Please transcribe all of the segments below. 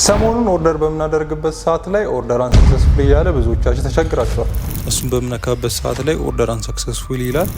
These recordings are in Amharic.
ሰሞኑን order በምናደርግበት ሰዓት ላይ order unsuccessful እያለ ብዙዎቻችሁ ተቸግራችኋል። እሱን በምነካበት ሰዓት ላይ order unsuccessful ይላል።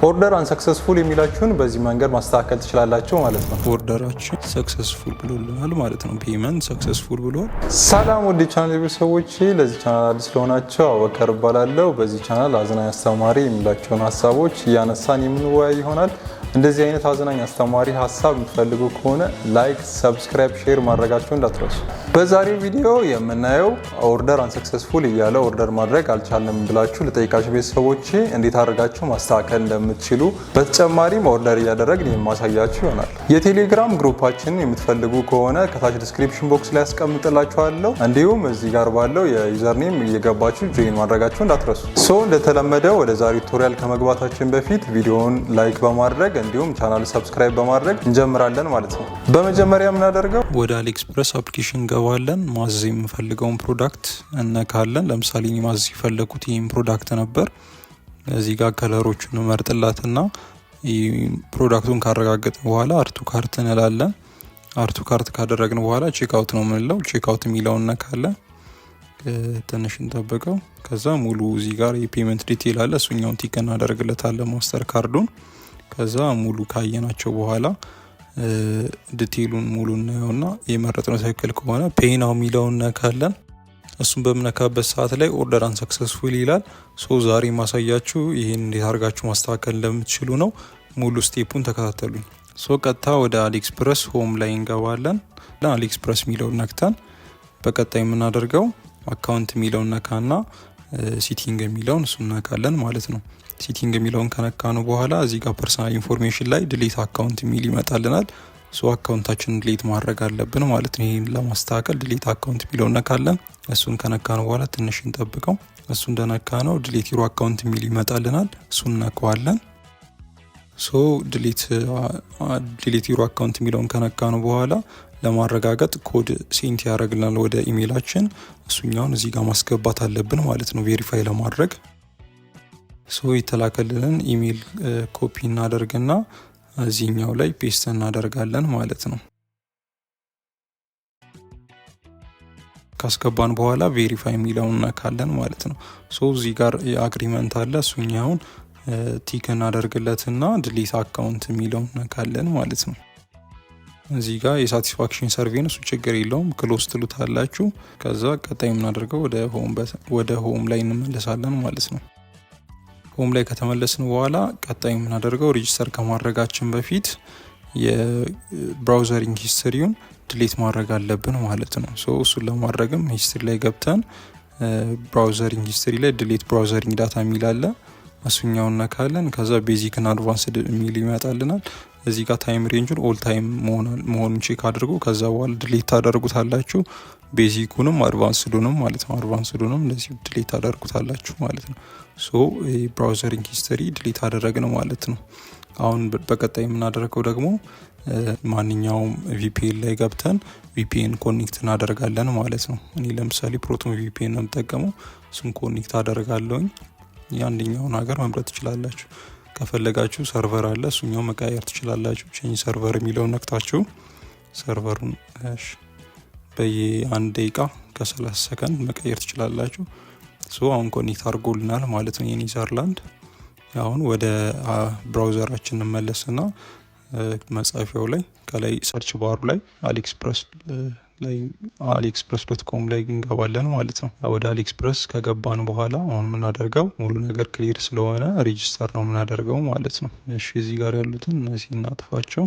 Order unsuccessful የሚላችሁን በዚህ መንገድ ማስተካከል ትችላላችሁ ማለት ነው። Order ኣችን successful ብሎልናል ማለት ነው። Payment successful ብሏል። ሰላም ውድ ቻናል ቤተሰቦች፣ ለዚህ ቻናል አዲስ ለሆናችሁ አቡበከር እባላለሁ። በዚህ ቻናል አዝናኝ፣ አስተማሪ የሚላቸውን ሀሳቦች እያነሳን የምንወያይ ይሆናል። እንደዚህ አይነት አዝናኝ አስተማሪ ሀሳብ የምትፈልጉ ከሆነ like፣ subscribe፣ share ማድረጋችሁ እንዳትረሱ። በዛሬው ቪዲዮ የምናየው order unsuccessful እያለ order ማድረግ አልቻልንም ብላችሁ ለጠየቃችሁ ቤተሰቦቼ እንዴት አድርጋችሁ ማስተካከል እንደምትችሉ፣ በተጨማሪም order እያደረግን የማሳያችሁ ይሆናል። የቴሌግራም group ኣችንን የምትፈልጉ ከሆነ ከታች description box ላይ ያስቀምጥላችኋለሁ። እንዲሁም እዚህ ጋር ባለው የ username እየገባችሁ join ማድረጋችሁ እንዳትረሱ። So እንደተለመደው ወደ ዛሬው tutorial ከመግባታችን በፊት ቪዲዮውን like በማድረግ እንዲሁም channel subscribe በማድረግ እንጀምራለን ማለት ነው። በመጀመሪያ የምናደርገው ወደ AliExpress application እንገባለን። ማዘዝ የምንፈልገውን product እነካለን። ለምሳሌ እኔ ማዘዝ የፈለኩት ይህን product ነበር። እዚህ ጋር color ኦቹን መርጥላትና product ኡን ካረጋገጥን በኋላ add to cart እንላለን። Add to cart ካደረግን በኋላ checkout ነው የምንለው። Checkout የሚለውን እነካለን። ትንሽ እንጠብቀው። ከዛ ሙሉ እዚህ ጋር የ payment detail አለ። እሱኛውን tick እናደርግለታለን ማስተር ካርዱን። ከዛ ሙሉ ካየናቸው በኋላ detail ኡን ሙሉ እናየውና የመረጥነው ትክክል ከሆነ pay now የሚለውን እነካለን። እሱን በምነካበት ሰዓት ላይ order unsuccessful ይላል። So ዛሬ ማሳያችሁ ይህን እንዴት አድርጋችሁ ማስተካከል እንደምትችሉ ነው። ሙሉ step ኡን ተከታተሉኝ። So ቀጥታ ወደ AliExpress home ላይ እንገባለን። AliExpress የሚለውን ነክተን በቀጣይ የምናደርገው account የሚለውን ነካና setting የሚለውን እሱ እነካለን ማለት ነው። Setting የሚለውን ከነካነው በኋላ እዚህ ጋር personal information ላይ delete account የሚል ይመጣልናል። So account ኣችንን delete ማድረግ አለብን ማለት ነው። ይህን ለማስተካከል delete account የሚለውን እነካለን። እሱን ከነካነው በኋላ ትንሽ እንጠብቀው። እሱ እንደነካነው delete your account የሚል ይመጣልናል። እሱን እነካዋለን። So delete your account የሚለውን ከነካነው በኋላ ለማረጋገጥ code send ያደርግልናል ወደ ኢሜይላችን። እሱኛውን እዚህ ጋር ማስገባት አለብን ማለት ነው verify ለማድረግ። So የተላከልንን email copy እናደርግና እዚህኛው ላይ paste እናደርጋለን ማለት ነው። ካስገባን በኋላ verify የሚለውን እነካለን ማለት ነው። So እዚህ ጋር የ agreement አለ። እሱኛውን tick እናደርግለትና delete account የሚለውን እነካለን ማለት ነው። እዚህ ጋር የ satisfaction survey ን እሱ ችግር የለውም close ትሉታላችሁ። ከዛ ቀጣይ የምናደርገው ወደ home ላይ እንመለሳለን ማለት ነው። Home ላይ ከተመለስን በኋላ ቀጣይ የምናደርገው register ከማድረጋችን በፊት የ browsing history ውን delete ማድረግ አለብን ማለት ነው። So እሱን ለማድረግም history ላይ ገብተን browsing history ላይ delete browsing data የሚል አለ። እሱኛውን እነካለን። ከዛ basic እና advanced የሚል ይመጣልናል። እዚህ ጋር time range ኡን all time መሆኑን check አድርጎ ከዛ በኋላ delete ታደርጉታላችሁ። Basic ኡንም advanced ኡንም ማለት ነው። Advanced ኡንም እንደዚህ delete ታደርጉታላችሁ ማለት ነው። So browsing history delete አደረግን ማለት ነው። አሁን በቀጣይ የምናደርገው ደግሞ ማንኛውም VPN ላይ ገብተን VPN connect እናደርጋለን ማለት ነው። እኔ ለምሳሌ Proton VPN ነው የምጠቀመው። እሱን connect አደርጋለሁኝ። የአንደኛውን ሀገር መምረጥ ትችላላችሁ። ከፈለጋችሁ server አለ፣ እሱኛው መቀየር ትችላላችሁ። Change server የሚለውን ነክታችሁ server ኡን በየ1 ደቂቃ ከ30 ሰከንድ መቀየር ትችላላችሁ። So አሁን connect አድርጎልናል ማለት ነው የኔዘርላንድ። አሁን ወደ browser ኣችን እንመለስና መጻፊያው ላይ ከላይ search bar ኡ ላይ AliExpress ላይ AliExpress.com ላይ እንገባለን ማለት ነው። ወደ AliExpress ከገባን በኋላ አሁን የምናደርገው ሙሉ ነገር clear ስለሆነ register ነው የምናደርገው ማለት ነው። እሺ እዚህ ጋር ያሉትን እነዚህ እናጥፋቸው።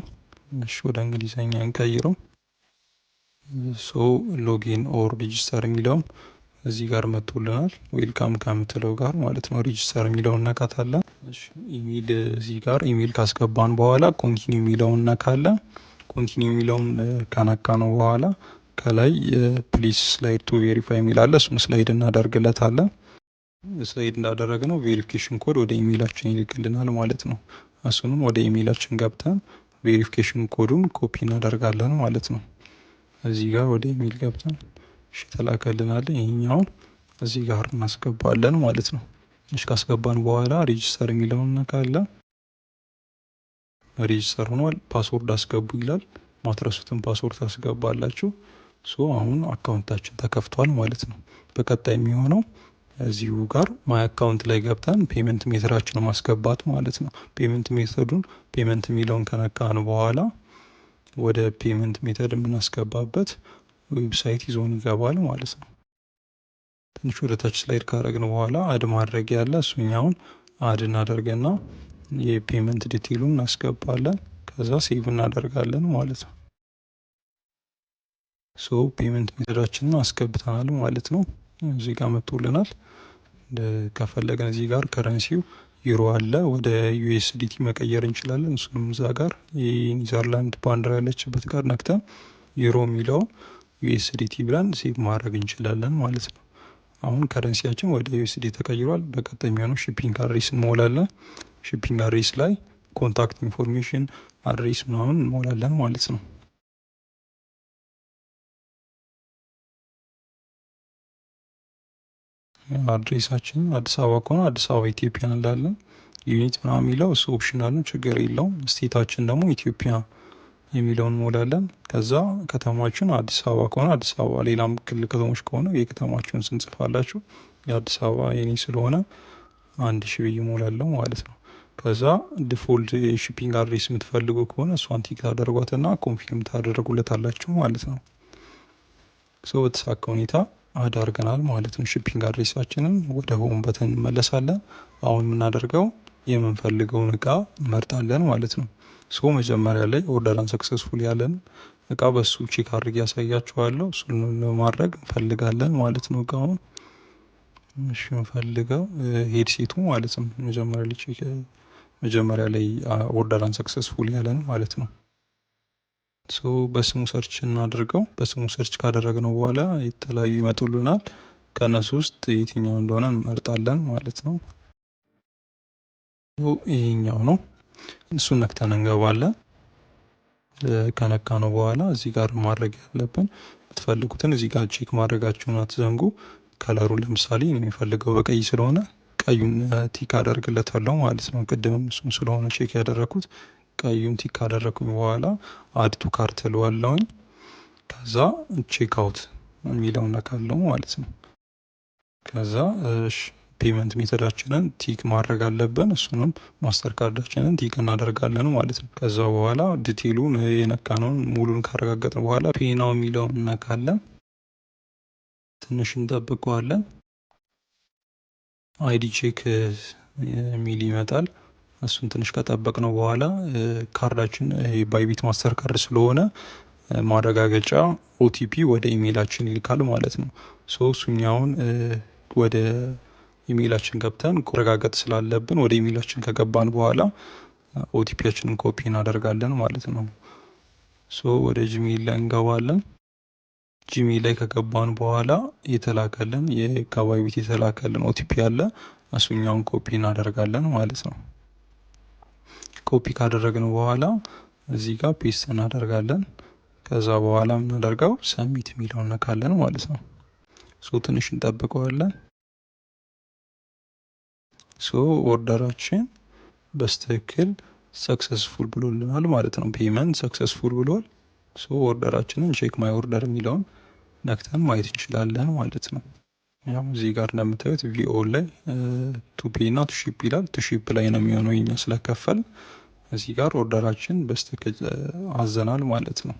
እሺ ወደ እንግሊዘኛ እንቀይረው። So login or register የሚለውን እዚህ ጋር መጥቶልናል። Welcome ከምትለው ጋር ማለት ነው። Register የሚለውን እነካታለን። እሺ ኢሜል እዚህ ጋር ኢሜል ካስገባን በኋላ continue የሚለውን እነካለን። Continue የሚለውን ከነካነው በኋላ ከላይ please slide to verify የሚል አለ። እሱን slide እናደርግለታለን። Slide እንዳደረግነው verification code ወደ ኢሜይላችን ይልክልናል ማለት ነው። እሱንም ወደ ኢሜይላችን ገብተን verification code ኡን copy እናደርጋለን ማለት ነው። እዚህ ጋር ወደ ኢሜይል ገብተን እሺ ተላከልናል። ይሄኛውን እዚህ ጋር እናስገባለን ማለት ነው። እሺ ካስገባን በኋላ register የሚለውን እነካለን። Register ሆኗል። Password አስገቡ ይላል። ማትረሱትን password ታስገባላችሁ። So አሁን account ኣችን ተከፍቷል ማለት ነው። በቀጣይ የሚሆነው እዚሁ ጋር my account ላይ ገብተን payment method ኣችንን ማስገባት ማለት ነው። Payment method ኡን payment የሚለውን ከነካን በኋላ ወደ payment method የምናስገባበት website ይዞን ይገባል ማለት ነው። ትንሽ ወደ ታች slide ካደረግን በኋላ add ማድረግ ያለ እሱኛውን add እናደርግና የ payment detail ኡን እናስገባለን። ከዛ save እናደርጋለን ማለት ነው። So payment method ኣችንን አስገብተናል ማለት ነው። እዚህ ጋር መጥቶልናል። ከፈለግን እዚህ ጋር currency ው ዩሮ አለ፣ ወደ USDT መቀየር እንችላለን። እሱንም እዛ ጋር የኒዘርላንድ ባንዲራ ያለችበት ጋር ነክተን ዩሮ የሚለው USDT ብለን save ማድረግ እንችላለን ማለት ነው። አሁን currency ያችን ወደ USD ተቀይሯል። በቀጣይ የሚሆነው shipping address እንሞላለን። Shipping address ላይ contact information፣ address ምናምን እንሞላለን ማለት ነው። Address ኣችን አዲስ አበባ ከሆነ አዲስ አበባ ኢትዮጵያ እንላለን። Unit ምናምን የሚለው እሱ optional ነው፣ ችግር የለውም። State ኣችን ደግሞ ኢትዮጵያ የሚለውን እንሞላለን። ከዛ ከተማችን አዲስ አበባ ከሆነ አዲስ አበባ፣ ሌላም ክልል ከተሞች ከሆነ የከተማችሁን ስም ትጽፋላችሁ። የአዲስ አበባ የኔ ስለሆነ 1000 ብዬ እሞላለሁ ማለት ነው። ከዛ default የ shipping address የምትፈልጉ ከሆነ እሷን tick ታደርጓትና confirm ታደርጉለታላችሁ ማለት ነው። So በተሳካ ሁኔታ add አድርገናል ማለት ነው። Shipping address ኣችንን ወደ home button እንመለሳለን። አሁን የምናደርገው የምንፈልገውን እቃ እንመርጣለን ማለት ነው። So መጀመሪያ ላይ order unsuccessful ያለን እቃ በሱ check አድርጌ ያሳያችኋለሁ። እሱን ለማድረግ እንፈልጋለን ማለት ነው እቃውን። እሺ፣ እንፈልገው headset ኡ ማለት ነው። መጀመሪያ ላይ check መጀመሪያ ላይ order unsuccessful ያለን ማለት ነው። So በስሙ search እናድርገው። በስሙ search ካደረግነው በኋላ የተለያዩ ይመጡልናል። ከእነሱ ውስጥ የትኛው እንደሆነ እንመርጣለን ማለት ነው። ይሄኛው ነው። እሱን ነክተን እንገባለን። ከነካነው በኋላ እዚህ ጋር ማድረግ ያለብን የምትፈልጉትን እዚህ ጋር check ማድረጋችሁን አትዘንጉ። Color ኡ ለምሳሌ የሚፈልገው በቀይ ስለሆነ ቀዩን tick አደርግለታለሁ ማለት ነው። ቅድምም እሱን ስለሆነ check ያደረኩት ቀዩን tick ካደረኩኝ በኋላ add to cart እለዋለሁኝ። ከዛ check out የሚለውን ነካለው ማለት ነው። ከዛ እሺ payment method ኣችንን tick ማድረግ አለብን። እሱንም Mastercard ኣችንን tick እናደርጋለን ማለት ነው። ከዛ በኋላ detail ኡን የነካነውን ሙሉን ካረጋገጥን በኋላ pay now የሚለውን እነካለን። ትንሽ እንጠብቀዋለን። ID check የሚል ይመጣል። እሱን ትንሽ ከጠበቅነው በኋላ ካርዳችን Bybit Mastercard ስለሆነ ማረጋገጫ OTP ወደ ኢሜይላችን ይልካል ማለት ነው። So እሱኛውን ወደ ኢሜይላችን ገብተን ማረጋገጥ ስላለብን ወደ ኢሜይላችን ከገባን በኋላ OTP ያችንን copy እናደርጋለን ማለት ነው። So ወደ Gmail ላይ እንገባለን። Gmail ላይ ከገባን በኋላ የተላከልን ከ Bybit የተላከልን OTP አለ፣ እሱኛውን ኮፒ እናደርጋለን ማለት ነው። ኮፒ ካደረግን በኋላ እዚህ ጋር paste እናደርጋለን። ከዛ በኋላ የምናደርገው submit የሚለውን ነካለን ማለት ነው። So ትንሽ እንጠብቀዋለን። So order ኣችን በትክክል successful ብሎልናል ማለት ነው። Payment successful ብሏል። So order ኣችንን check my order የሚለውን ነክተን ማየት እንችላለን ማለት ነው። ያው እዚህ ጋር እንደምታዩት view all ላይ to pay እና to ship ይላል። To ship ላይ ነው የሚሆነው የኛ ስለከፈል እዚህ ጋር order ኣችን በትክክል አዘናል ማለት ነው።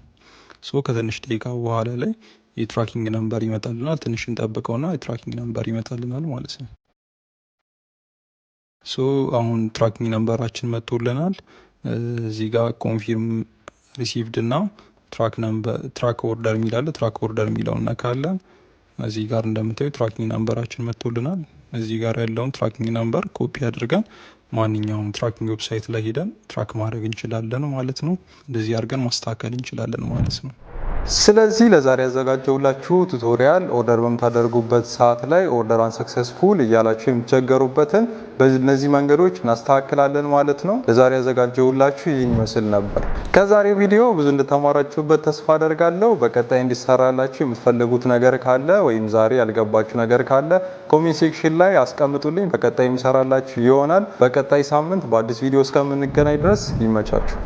So ከትንሽ ደቂቃ በኋላ ላይ የ tracking number ይመጣልናል። ትንሽ እንጠብቀውና የ tracking number ይመጣልናል ማለት ነው። So አሁን tracking number ኣችን መጥቶልናል። እዚህ ጋር confirm received እና track number track order የሚል አለ። Track order የሚለውን እነካለን። እዚህ ጋር እንደምታዩ tracking number ኣችን መጥቶልናል። እዚህ ጋር ያለውን tracking number copy አድርገን ማንኛውም tracking website ላይ ሄደን track ማድረግ እንችላለን ማለት ነው። እንደዚህ አድርገን ማስተካከል እንችላለን ማለት ነው። ስለዚህ ለዛሬ ያዘጋጀሁላችሁ tutorial order በምታደርጉበት ሰዓት ላይ order unsuccessful እያላችሁ የምትቸገሩበትን በእነዚህ መንገዶች እናስተካክላለን ማለት ነው። ለዛሬ ያዘጋጀሁላችሁ ይህን ይመስል ነበር። ከዛሬው ቪዲዮ ብዙ እንደተማራችሁበት ተስፋ አደርጋለሁ። በቀጣይ እንዲሰራላችሁ የምትፈልጉት ነገር ካለ ወይም ዛሬ ያልገባችሁ ነገር ካለ comment section ላይ አስቀምጡልኝ። በቀጣይ የሚሰራላችሁ ይሆናል። በቀጣይ ሳምንት በአዲስ ቪዲዮ እስከምንገናኝ ድረስ ይመቻችሁ።